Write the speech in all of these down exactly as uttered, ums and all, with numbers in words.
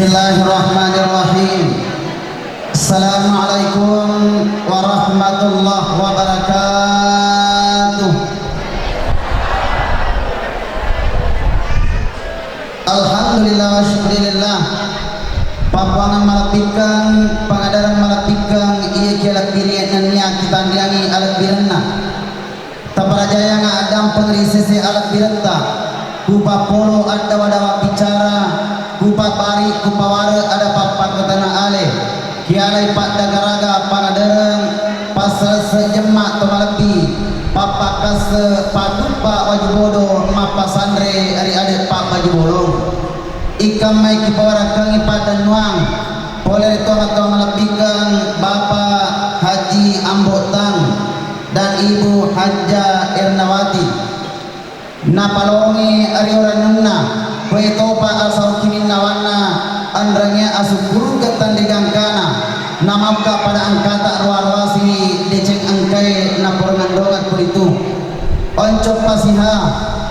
Bismillahirrahmanirrahim. Assalamualaikum warahmatullahi wabarakatuh. Alhamdulillah wa syukurillah. Pappuangeng malebbikkeng, pangadareng malebbikkeng, iyakiya lebbirenna nennia kitanriangi alebbirenna. Taparajayanga addampeng ri sese alebbiretta, kupappolo addawa-dawa bicara, kupabbari, kupaware ada pappakatana ale, kialai paddagaraga pangadereng, passalesse jemma to malebbi, pappakasse paduppa waju bodo mappasanre ri ade pabbaju bolong. Ikkammai kipawarakengngi paddennuang pole ri tomatoa malebbikkeng Bapa Haji Ambo Tang dan Ibu Hajja Ernawati. Napalongi ri orennunna, koe topa asau kiminnawanna, enrengnge asukkurukeng tanri gangkana, namaukka pada engkata roa-roasi deceng engkae naporengeng dongeng kuritu. Oncoppa siha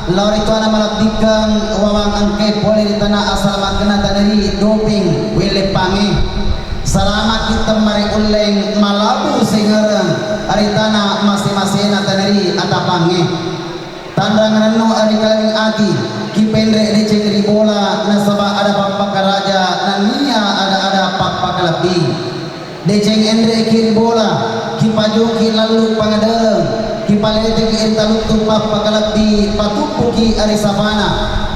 lao ri tuana malebbikkeng wawang engkae pole ri tana asalamakkenna taneri doping welleppangnge. Salamaki temmari ulleng malabu sengereng ri tana mase-masena taneri atapangnge. Tanrangenno ari kaleng ati, kipenre deceng ri bola nasaba ada pappakaraja nennia ada-ada pappakalebbi. Deceng enreki ri bola, kipajuki lallu pangadereng, kipaleteki entaluttu pappakalebbi, patuppuki ari sapana,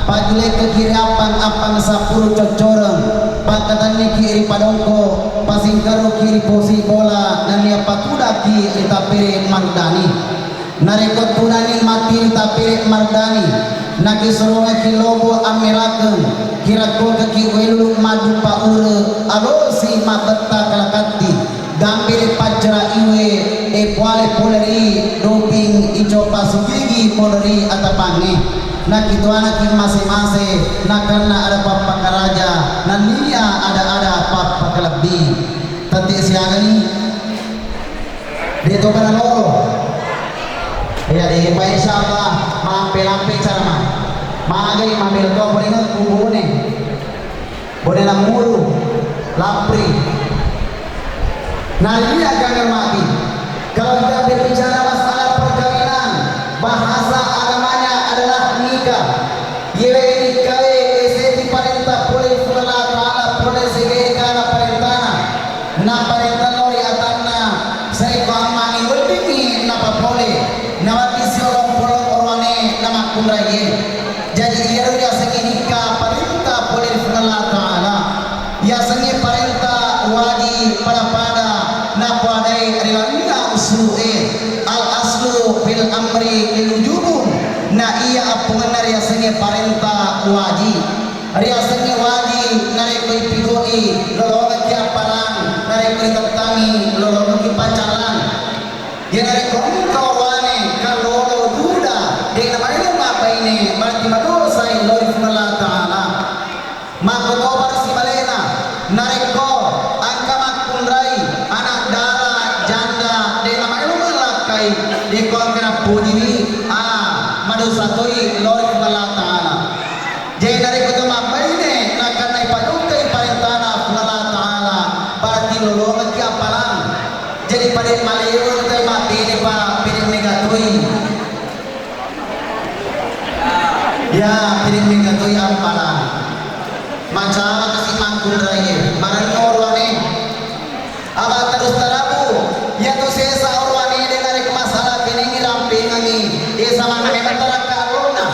pajulekkeki ri appang-appang sappuru coccoreng, pakkatenniki ri padongko, pasingkaruki ri posi bola, nennia patudaki ri tappere marudani. Narekko tunani mati ri tapere mardani, nakisurongekki lobo ammerakeng, kirakkuangkekki welulu maddupa ure, alosi mabbetta kalakatti, gambere paccara iwe, e puale pole ri doping icopa sugigi pole ri atapangnge. Nakituanaki mase-mase, nakenna ada pappakaraja, nennia ada-ada pappakalebbi. Tette siagani. De to pada loro. Iya de pa insyaallah mampe-lampe cara ma. Magai mabela to pole ngekku bone. Bone namuru, lapri. Nah, ini akan mati. Kalau kita berbicara masalah perkawinan, bahasa agamanya adalah nikah. Yewe nikah e, ese di parenta pole Puang Allah Taala, pole segera parentana. Naparentanno ri atanna, sarekko ammangi weddingngi napapole, nawati siolong-polong orowane namakkunraie. Jaji, iyaro riasengnge nikka parenta pole ri Puang Allah Taala. Yasengnge parenta waji pada-pada napoadai ri lalenna usulu'e. Al aslu fil amri lil wujubun. Na iya appungenna riasengnge parenta waji. Riasengnge waji narekko ipigau'i lolongekki appalang, narekko itettangngi lolongekki paccallang. Iye narekko engka orowane kallolo duda, de'na maelo mabbaine, berarti madosai lao ri Puang Allah Taala. Makkotoparo sibalena, narekko engka makkunrai ana' dara janda, de'na maelo mallakkai, dekko engka nappojiwi, ah, madosa toi lao ri Puang Allah Taala. Jadi, narekko to mabbaine nakanna ipadukkai parentana Puang Allah Taala, berarti lolongekki appalang. Jadi, pada malewe tai mabbene pa, pede mega toi. Ya, pede mega toi appalang. Macawa kasi makkunraie, marenno orowane. Aba terus tarabu, iyatu sesa orowane de narekko masalah benengngi rampengengngi, e, samanna memang tarakka allonna.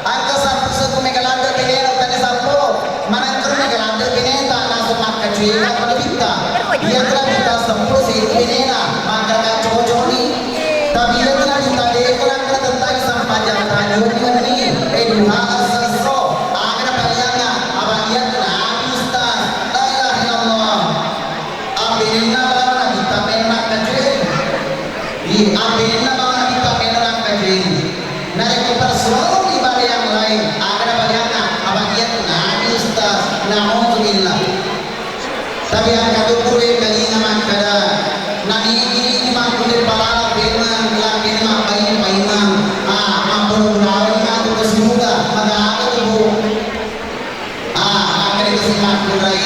Engka sappulo satu mega ladde benena, tania sappulo, manengkero mega ladde beneta, naseng makkacuenga pada pitta. Iyatu napitta seppulo satu benena, maka coconi. Tapi iyatu napitta deko, nangka tettai sampajang tahajud wenni, e, duha, esso, aga napalianna, aba iyatu nabi ustaz, la ilaha illallah. Abbenenna bawang nabitta melo nakkajueng. Iya, abbenenna bawang nabitta melo nakkajueng. Narekko persoalan ibadah yang lain, aga nabalianna, aba iyatu nabi ustaz, naudzubillah. Tapi engka tu pole kalinga makkada, nanigi-nigi makkunrai palala paimeng, lakkena mabbaine paimeng, ah, mappulo-puloni matu ko suruga, maga apa tu, Bu? Ah, makkeda kasi makkunrai,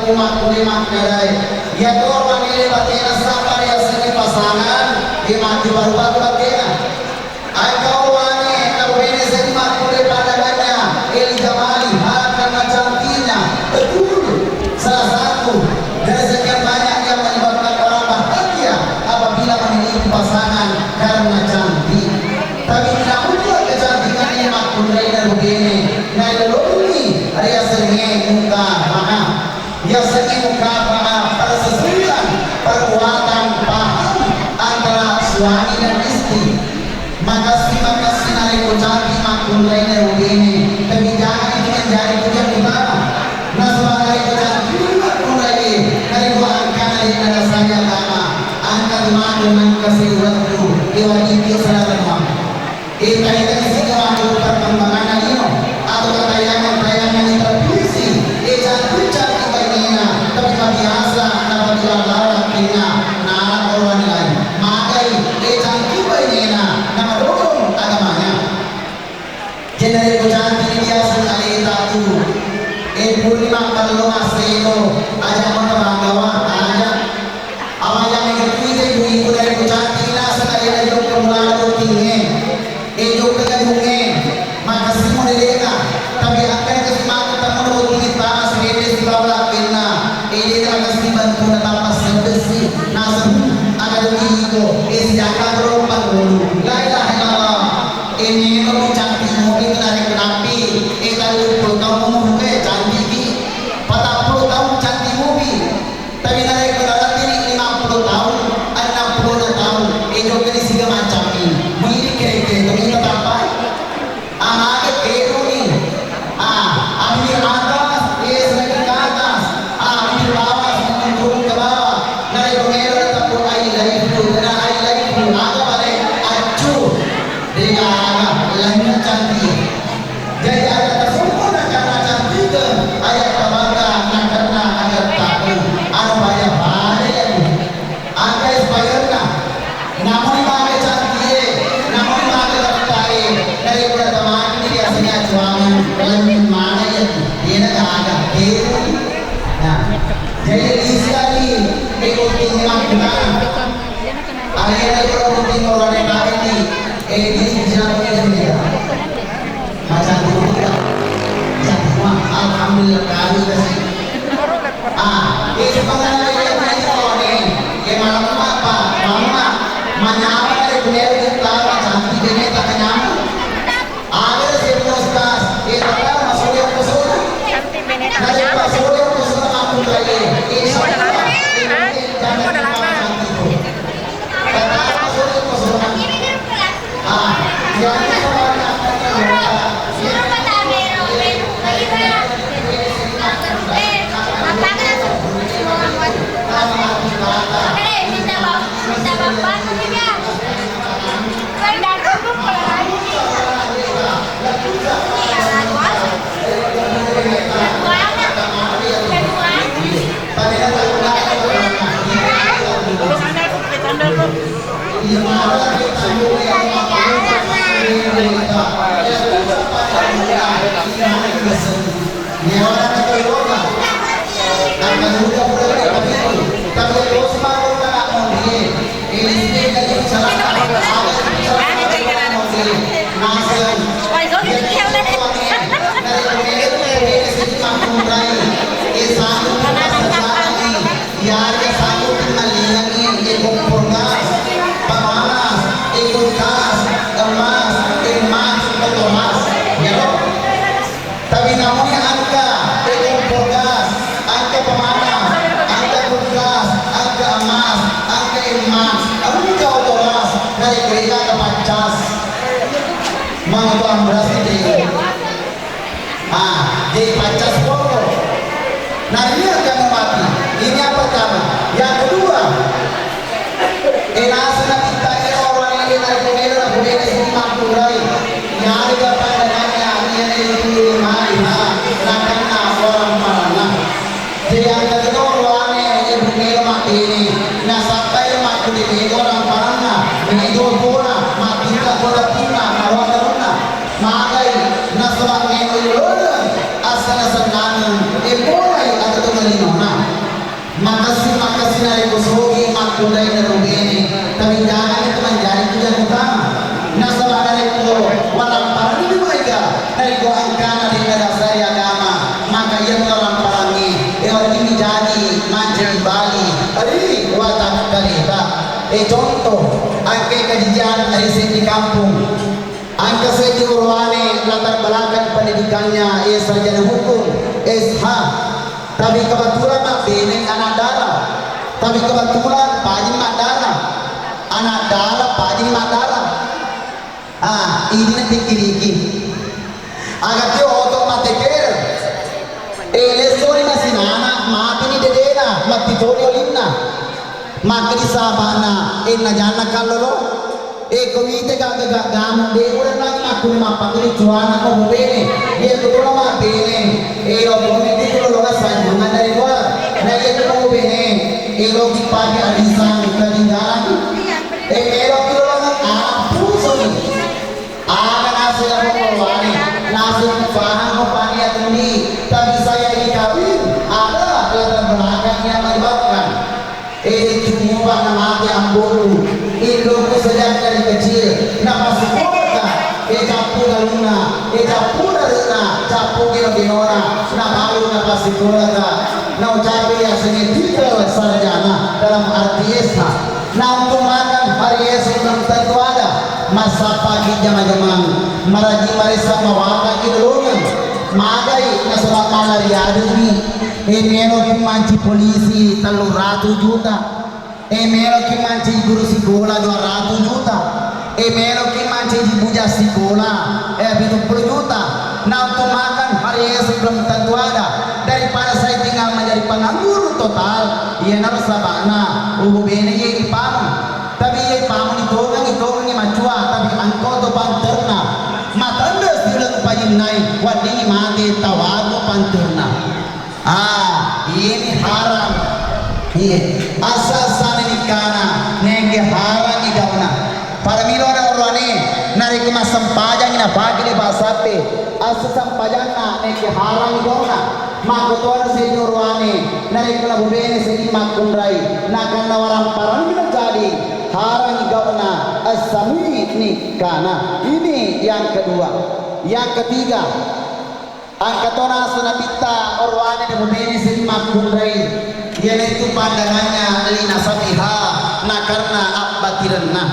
Makkulle makkedae, iya to orowane le batena saba riasengnge pasangan, e, makkubaru-baru batena. Engka orowane naubene seddi makkulle pandangannya, e, li jamaliha, karena cantiknya. Betul, salah satu dari sekian banyak yang menyebabkan orang bahagia apabila memiliki pasangan karena cantik. Tapi tidak mutlak kecantikan ini makkunrai naubene, nailolongi riasengnge mukafa'ah. Yasengnge mukafa'ah persesuaian perbuatan paham antara suami dan istri. Makessing, makessing narekko cantik makkunrai naubene, tapi jangan itu menjadi tujuan utama. Nasaba narekko cantik makkunrai, narekko engkana de'na nasayang agama, engka tu matu nengka sewaktu, e, wajib salama. E, taitai siga matu perkembanganna lino atau tayangan-tayangan televisi, e, cantik-cantik bainena, tapi mabiasa napatilang-lalang kenna nala orowane lain. Magai, e, cantik bainena, namadodong agamana. Jadi narekko cantik biasa aleta tu, e, purani mabballo massedo, aja mata banggawa, aja. Awalnya mega kuita ibu-ibu narekko cantik naseng alena jokka mulana bottingnge. E, jokka gadungnge, makessing modele'na, tapi engka kasi matu tamu bottingnge tana sirende sibawa lakkenna, e, de'na kasi bantuna tappa seddesi, naseng, aga demi iko, e, sijata ro pangulu. La ilaha illallah. E, memang cantik mopi tu narekko nappi, e, telluppulo taung umurku, e, cantik ki. Patappulo taung cantik mopi. Tapi narekko narapi limappulo taung, ennangpulo taung, e, jokka di siga macammi. Mui di kere-kere, tapi tetap, ah, mage keru ni. Ah, ambil atas, e, sedikit ke atas. Ah, ambil bawah, sedikit turun ke bawah. Narekko melo tetap I love you, kena I love you. Aga pale? Accu. De'gaga, lainna cantik. Jadi, aga tasempurna karena cantikeng, aga tabangga na karena aga takeng. Anu baya-baya ya tu. Angka expirenna. Namuni mage cantik e, namuni mage gatta e, narekko natamani biasanya cuangan, lain mana ya tu. De'na gaga, de'na. Nah, jadi isi lagi, ikuti memang kita. Alena iko botting orowane tauwe ni, e, di jalan ini ya. Macam itu kita. Jadi, wah, alhamdulillah, kali kasih. Ah, e, sebenarnya dia main orowane. E, malam apa? Mama, manyama dari dunia kita, macam di dunia tak nyaman. Aga sih, Ustaz? E, tata masuk yang pesona. Cantik, Beneta. Ada masuk yang pesona aku tadi. Insya Allah. Ini modal apa? Ini modal apa? Tata masuk yang pesona. Ah, yang itu orang yang akan ternyata. Oke, minta maaf. Iyarega sanggupi mallingengngi, e, kompor gas, pemanas, e, kulkas, emas, emas, motor mas. Iyaro. Tapi namanya angka, e, kompor gas, angka pemanas, angka kulkas, angka emas, angka emas, angka oto gas, narekko engka paccas. Mangko ambrasi de. Ah, jadi paccas poko. Nah, ini akan mati. Ini yang pertama. Yang kedua, e, naseng napitai orowane de narekko melo na pubene sini makkurai. Nyarega pandangannya, iya ne itu mali, ha, nakanna orang parana. Jadi, engka to orowane, e, melo mabbene, nasabbai makkude melo orang parana, melo bola, mabbita bola tina, nawa taruna, magai, nasaba melo lolong, asana sennangeng, e, bolai atau to malinona. Sogi makkunrai nero bene, tapi jangan itu menjadi tujuan utama. Nasaba narekko walamparanni maega, narekko engkana de' nadasari agama, maka iya walamparangnge, e, wedding jaji mancaji bali ri watakkaleta. E, contoh, engka kajijiang ri seddi kampung. Engka seddi orowane latar belakang pendidikannya, e, sarjana hukum, S H. Tapi kebetulan mabbene anak dara. Tapi kebetulan pajini maddara. Anak dara pajini maddara. Ah, ini napikkiriki. Aga tio oto mate kere. E, lessoni masinana, mateni dedena, matti toni olinna. Makkedi sabana, e, najanna kallolo. E, ko wite gaga-gagamu, de' urenangi makkuni mappakedi cuana ko mubene. Iya ko tolo mabbene, e, lo ko miti ko lo sanjungan dari luar. Na iya ko mubene, e, lo ki pake arisan ketinggalan. E, melo ki lo anak pusuni. Aga nasu ya ko wani, nasu pahang ko pani atuni, tapi saya ini kawin, ada latar belakang yang menyebabkan. E, cumupa'na mate ambo'ku, indo'ku sejak dari kecil, napasikolaka, e, cappu galunna, e, cappu dare'na, cappu gino-ginona, nabalu napasikolaka, naucapi yasengnge titel sarjana dalam arti S H. Nah, untuk makan hari esok belum tentu ada, massappaki jama-jamang, maraji maressa mawakaki dolongang, magai nasaba mala riadengngi. E, meloki mancaji polisi tellu ratu juta. E, meloki mancaji guru sikola dua ratu juta. E, meloki mancaji bujang sikola, e, pitu puluh juta. Nah, untuk makan hari esok belum tentu ada. Daripada saya tinggal menjadi penganggur total, iyanaro sabana ububene iye ipameng. Tapi iye ipameng itongengi, itongengi macua, tapi engka to panterna. Matanre siuleng pajinnai, weddingngi mate tawaku panterna. Ah, ini haram. Iya. Asa-asana nikkana, nengge haram igauna. Pada milo na orowane, narekko massempajangngi napake le basappe, asa sempajanna nengge haram igauna. Makkotona seddi orowane, narekko nabubene seddi makkunrai, nakanna waramparanna jadi haram igauna, asami nikkana. Ini yang kedua. Yang ketiga, engka tona asu nabitta orowane de mubene seddi makkunrai, iyanaitu pandangannya linasabiha, nakarna abbatirenna.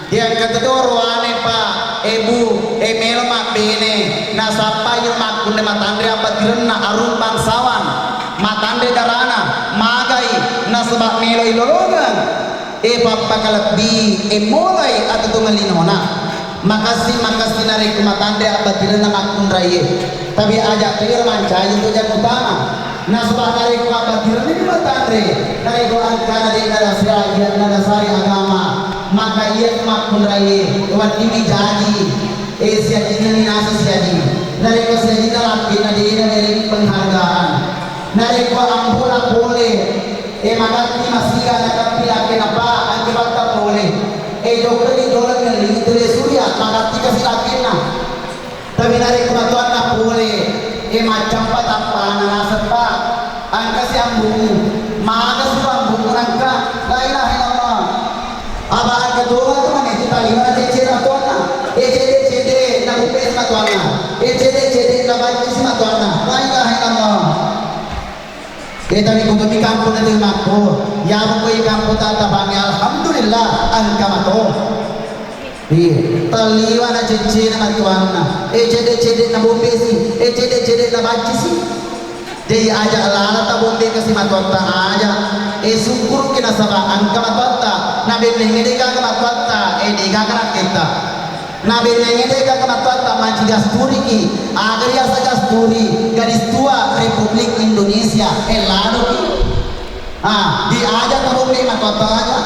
Engka to orowane, Pak, e Bu, e melo mabbene, nasappai makkunrai matanre abbatirenna, arung bangsawan, matanre darana, magai, nasaba melo ilolongeng. E pappakalebbi, e molai atau tungelinona. Makassi, makassi narekko matanre abbatirenna makkunraie. Tapi aja toiro mancaji tojang utama. Nasaba narekko abbatirenni matanre, narekko engkana de nadasari, nadasari agama, maka iya makkunraie weddingngi jaji. E siajinna ni nasa siajinna. Narekko siajinna lappinna de nabereng penghargaan. Narekko ambola pole, e, magatti masiga nakappi lakkenna, Pak, engka batta pole. E, jokkani jolo melli tuli surya, magatti kasi lakkenna. Tapi narekko matoanna pole, e, maccampa tappana naseng, Pak, engkasi ambomu, magasi ambomu nangka, la ilaha illallah. Apa engka tongeng tu mane tu taliwara cedde matoanna. E, cedde-cedde nabumbe matoanna. E, cedde-cedde nabancisi matoanna. La ilaha illallah. E, tapi kutumi kampung na terima ko. Ya, ko kampung tata bangi, alhamdulillah, engka mato. Iya, taliwa na cedde na matoanna. E, cedde-cedde nabumbesi. E, cedde-cedde nabancisi. Jadi aja lala tabombe kasi matoatta aja. E, sukkuruki nasaba engka matoatta. Nabennengnge degaga matoatta, e, degaga nakketta. Nabennengnge degaga matoatta, manci gasturiki. Aga riaseng gasturi, gadis tua Republik Indonesia, e, ladoki. Ah, di aja tabombe matoatta aja.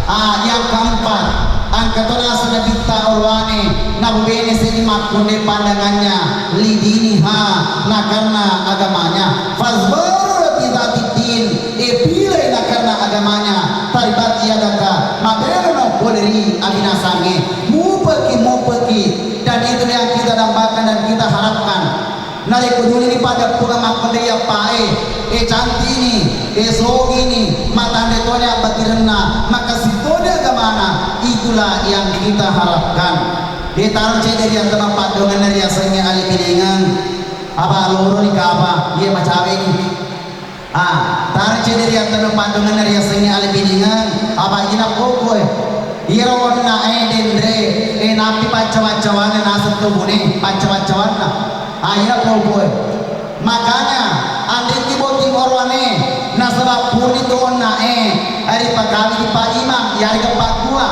Ah, yang keempat, engka tona asu nabitta orowane, nabubene seddi makkunrai pandangannya, lidiniha, nakarna agamanya. Fazbar bidzatiddin, e, pilai nakarna agamanya, taribat yadaka, mabelono pole ri abinasangnge. Mupeki, mupeki, dan itu yang kita dambakan dan kita harapkan. Narekko dulini pada pura makkunrai appae, Eh, cantini, eh, sogini, matanre toni abbatirenna, makessing toni agamana, itulah yang kita harapkan. Eh, taro cedde ri atena paddongenna riasengnge ale biningeng, apa loroni kapa, iye macaweni. Ah, taro cedde ri atena paddongenna riasengnge ale biningeng, apa ina pokoe. Iyaro onna e denre, eh, nappi paccawa-cawana naseng tobone, paccawa-cawanna. Ah, ina pokoe. Makanya, anriki botting orowane, nasaba purani tu onna e, ripakawi di Pak Imam, yarega Pak Tua.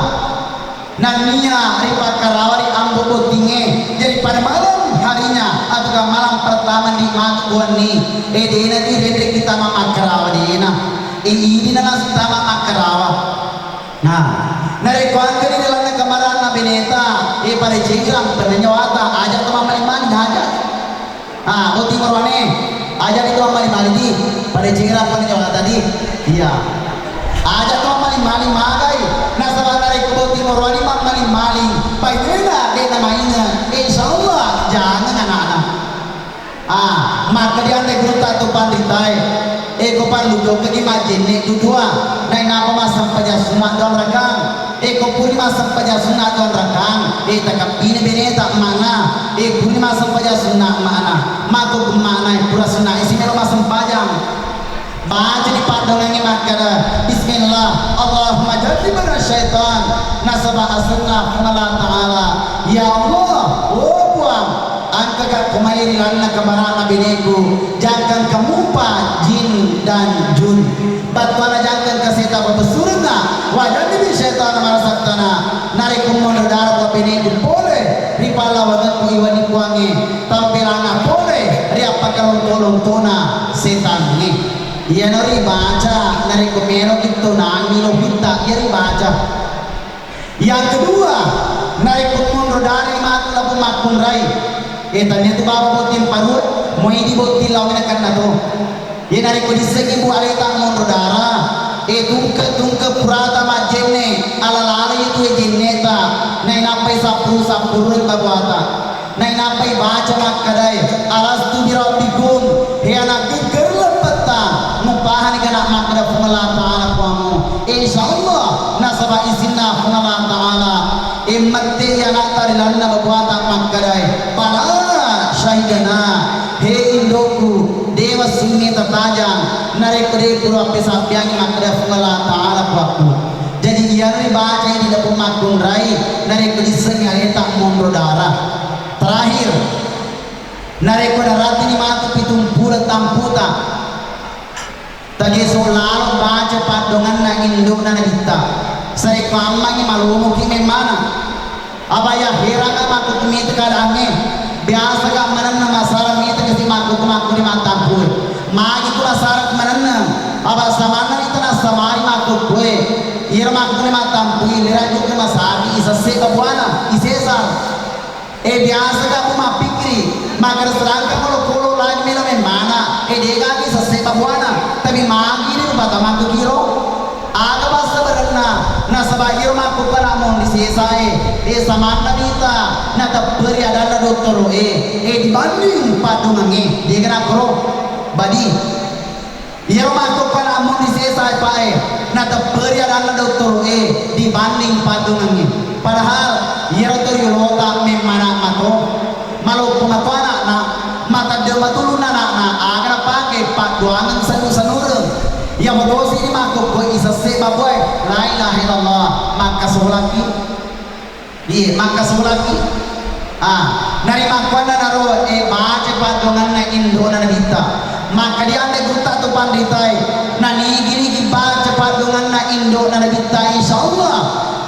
Nennia ripakkarawa ri ambo bottingnge, jadi pada malam harinya, atau malam pertama di matu wenni, eh, dena tu denre kita makkarawa dena. Eh, ini nana sitama makkarawa. Nah, narekko engkani ri lalenna kamaranna beneta, eh, pada cengrang penna nyawata, aja tu mammaling-maling, aja. Ah, botting orowane, aja tu mammaling-maling di, pada cengrang penna nyawata di. Iya. Aja tu mammaling-maling, magai. Nasaba narekko botting orowane mammaling-maling, paidena de namainge, insyaallah jangeng anakna. Ah, makkeda anre gurutta tu panritae, eh, ko parlu jokkaki majjenne dudua, nainappa massempajang sunna duang rakang. Eh, ko puri massempajang sunna duang rakang, eh, takabbini beneta emma'na. Eh, puri massempajang sunna emma'na, makko emma'na, eh, pura sunna, eh, simelo massempajang. Bacani paddongengnge makkeda, "Bismillah, Allahumma jannibna syaitan." Nasaba asenna Puang Allah Ta'ala, "Ya Allah, oh Puang, engkaka kumai ri lalenna kamarana beneku, jangkang kamupa jin dan jun. Battuanna jangkang ka setang papessurenna, wa jannibi syaitana marasattana." Narekko monro dara buah beneku pole ri pallawangekku iwani Puangnge, tampelana pole ri appakaronto-lontona setangnge. Iyana ribaca, narekko meloki tonangi lopitta, iya ribaca. Yang kedua, narekko monro dari matu labu makkunrai. Eh, tania tu baba botting parue, moi di botting lawenna kanna to. Iya narekko dissengi bu aleta monro dara, eh, tungke-tungke purata majjenne, ala-lala itu jenneta, nainappai sappuru-sappurui babuata. Nainappa ibaca makkedae, "Alastu birabbikum?" He ana' geggere leppetta, mupahani kana' makkeda Puang Allah Ta'ala Puangmu. Insya Allah, nasaba isinna Puang Allah Ta'ala, e, mette ana'ta ri lalenna babuata makkedae, "Bala syahidna, he indo'ku, de wessingnge tatajang, narekko de pura appesabbiangngi makkeda Puang Allah Ta'ala Puakku." Jadi iyaro ribacai di dapo makkunrai, narekko dissengngi aleta monro dara. Terakhir, narekko naratini matu pitung pulo tamputa, tageso lalo baca paddonganna indo'na nabitta. Sarekko ammangngi malomoki memmana. Apa ya heranga makkuttu mita keadaangnge. Biasa ka manenna masara mita kasi makkuttu makkuni mattampue. Magi tu masara manenna. Apa samanna mita nasamari makkuttue. Iyaro makkuni mattampui, lerajuka masagi, isesse babuana, isesar. Eh, biasa kamu mappikiri, makkeda serangka molo kolo lagi melo memmana, eh, degaki sesse babuana, tapi magi ni rupata makkukiro. Aga bassa berenna, nasaba iro makkukkana moni sesae, eh, samanna mita, natepperi adanna dottoro e, eh, dibanding paddongangnge, dega nakkoro, badi. Iyaro makkukkana moni sesa e pae, natepperi adanna dottoro e dibanding paddongengnge. Padahal iyaro to riolota memmana mato, maloppo mato ana'na, matedde matulunna ana'na, aga napake paddoangeng sanu-sanureng. Iya motosi ni makkukku isesse baboe, la ilaha illallah, makkasolaki. Iye, makkasolaki. Ah, narimakkuannanaro, eh, baca paddonganna indo'na nabitta. Makkeda anre gurutta tu panritae, nanigi-nigi baca paddonganna indo'na nabitta, insya Allah,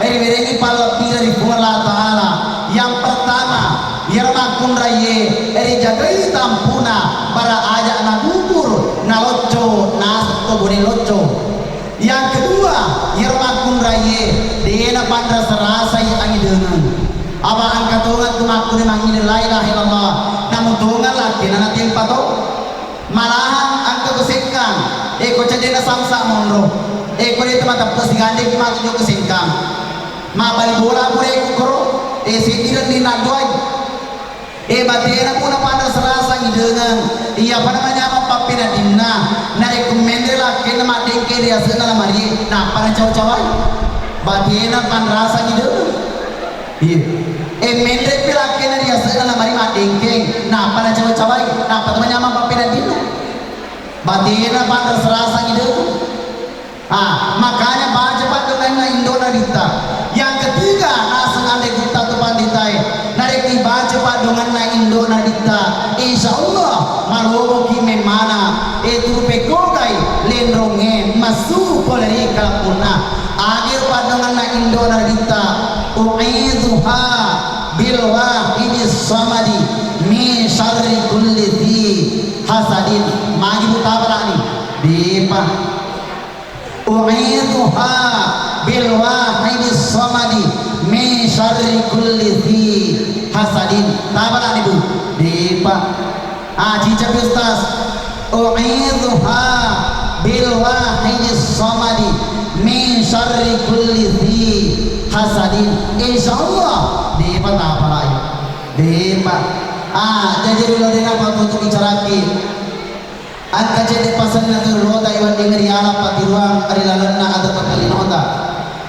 eh, riwerengi pallebbina ri Puang Allah Ta'ala. Yang pertama, iyaro makkunraie, eh, rijagai tampuna, bara aja nagugur, nalocco, naseng to bone locco. Yang kedua, iyaro makkunraie, dena panrasa-rasai angidengeng. Apa engka tongeng tu makkune mangngide la ilaha illallah, namu tongeng lakkena natempa to. Malahan engka ko sekkang, eh, ko cedde'na samsa monro, eh, ko de to mateppe sigandeki matu jokka sengkang. Mabbali bola pura e kukkoro, eh, seddi renni nadduai. Eh, batena puna panrasa-rasang Dengan iya, apa namanya, mappappena dinna. Narekko menre lakkenna maddengke ri asenna lamarie, nappa nacau-cawai. Batena panrasa dideng. Iya. E, menre pi lakkenna ri asenna lamarie maddengke, nappa nacau-cawai, nappa to manyameng pappeneddinna. Batena panrasa-rasa dideng. Ah, makanya baca paddongenna indo'na ditta. Yang ketiga, naseng anre gutta tu panditae, narekko ibaca paddongenna indo'na ditta, insya Allah malomoki memmana. E, turu pekkogai lenrongnge massu pole ri kalappunna. Agero paddongenna indo'na ditta, u'idzuha bil wahidis samadi min syarri kulli dzi hasadin. Magi mutabarani? Depa. U'idzuha bil wahidis samadi min syarri kulli dzi hasadin. Tabarani, Bu? Depa. Ah, cica pi, Ustaz. U'idzuha bil wahidis samadi min syarri kulli dzi hasadin. Insya Allah, depa tapalai. Depa. Ah, jaji ri lodena pattutu bicaraki. Engka cedde pasenna tu lota iwedding riala patiruang ri lalenna ata teppelinota.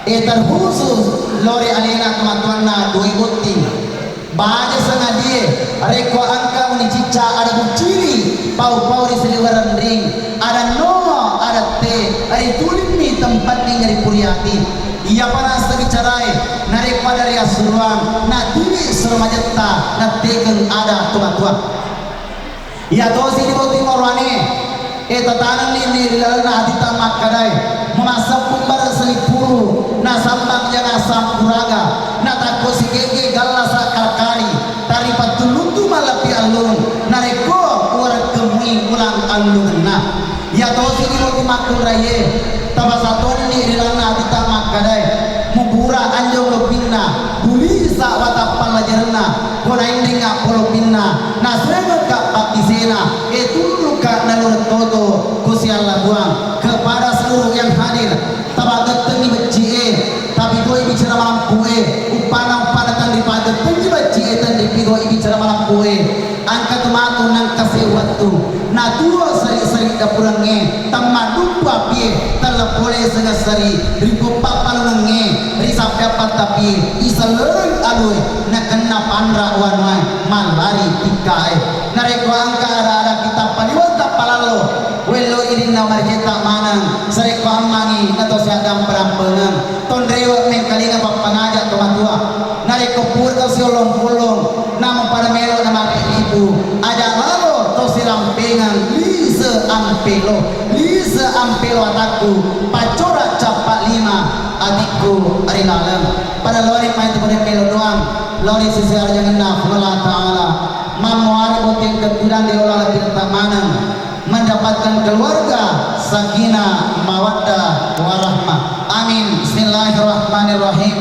E, terkhusus lao ri alena tomatoanna doi botting. Baja sangadie, rekko engka muni cicca ada bucciri, pau-pau ri saliweng renring, ada no, ada te, ritulimmi tempedding ri puriati. Iyapa naseng bicarae, narekko ada riassuroang, natuli suro majetta, nattekeng ada tomatoa. Iyatosi di botting oroane, e, tatanenni ni ri lalenna atitta makkadae, mumassempung bareng salippuru, nasambang jangang sampuraga, natakko sigegge gallasa kalkali, taripattuluttu malleppi allung, narekko uwarekkemui ulang allungenna. Iyatosi di botting makkunraie, tapasatonni ri lalenna atitta makkadae, mubura anjong lopinna, bulisa watappallajarenna, ko nainringa polopinna, nasengekka pabbisena, e, tunrukka nalureng toto ko siallabuang kepada seluruh yang hadir. Tapaggettengngi becci'e, tapigau'i bicara malampue, uppana-uppana tenripagettengngi becci'e, tenripigau'i bicara malampue. Engka tu matu nengka sewwattu, natuo seri-seri dapurengnge, temmadduppu apie, tella pole sengesseri, ri puppappalungengnge, ri sappeappattapie, isellereng alue, nakenna panra wanuae, mallari tikkae. Narekko engka ada-ada kita paliweng tappalallo, wello irinna maricetta maneng, sarekko ammangi nato siaddampe-dampengeng. Tonrewe mengkalinga pappangaja to matua. Narekko pura to siollong-pollong, namo pada melo na mappiripu, aja lalo to silampengeng, lise ampelo, lise ampelo atakku, paccora cappa lima atikku ri laleng. Pada lori mai tu pada melo doang, lori sisi arajangenna Puang Allah Ta'ala. Mammuare botting ketudan di ola lebih maneng, mendapatkan keluarga sakinah mawaddah warahmah. Amin. Bismillahirrahmanirrahim.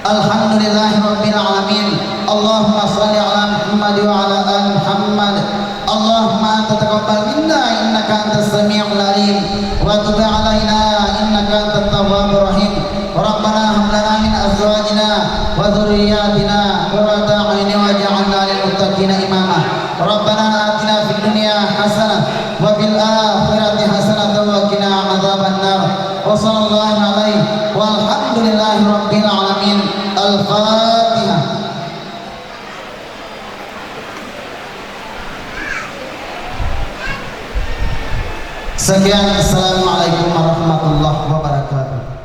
Alhamdulillahirabbil alamin. Allahumma shalli ala Muhammad wa ala ali Muhammad. Allahumma anta taqabbal minna innaka antas samiul alim wa tub alaina innaka antat tawwabur rahim. Rabbana hab lana min azwajina wa dzurriyyatina qurrata a'yunin waj'alna lil muttaqina imama. Rabbana atina fid dunya hasanah wa fil akhirati hasanatan wa qina adzabannar. Wa sallallahu alaihi walhamdulillahi rabbil alamin. Al-Fatihah. Sekian, assalamualaikum warahmatullahi wabarakatuh.